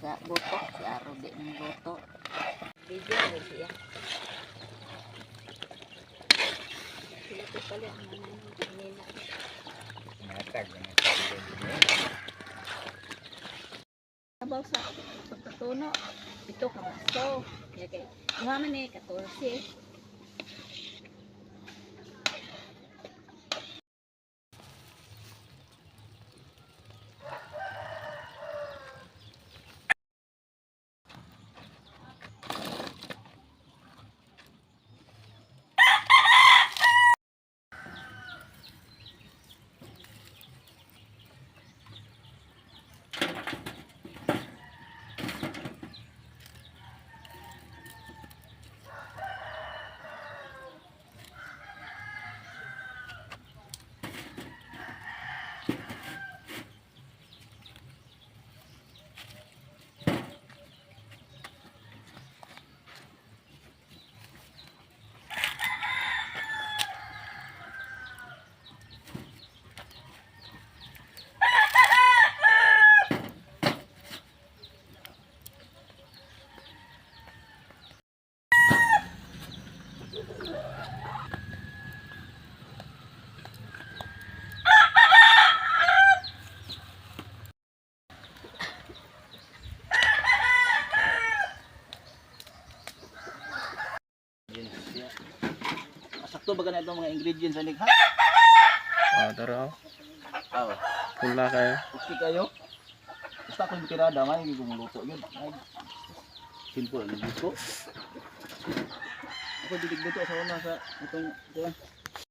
Sa buto, si Aro di ng luto. Video rin siya. Sila ko pala ang mga kanina. Natag, natag. Abaw sa pagkatuno, ito ka baso. Kaya kay, duha man eh, 14. Yes, yeah. Sakto ba ganito mga ingredients anig ha? Ah, tara. Oh, Pula kayo. okay kayo. Basta ko yung tirada, may hindi gumuluto yun. Ay, simple ang luto. Ako didig dito sa una sa itong ito.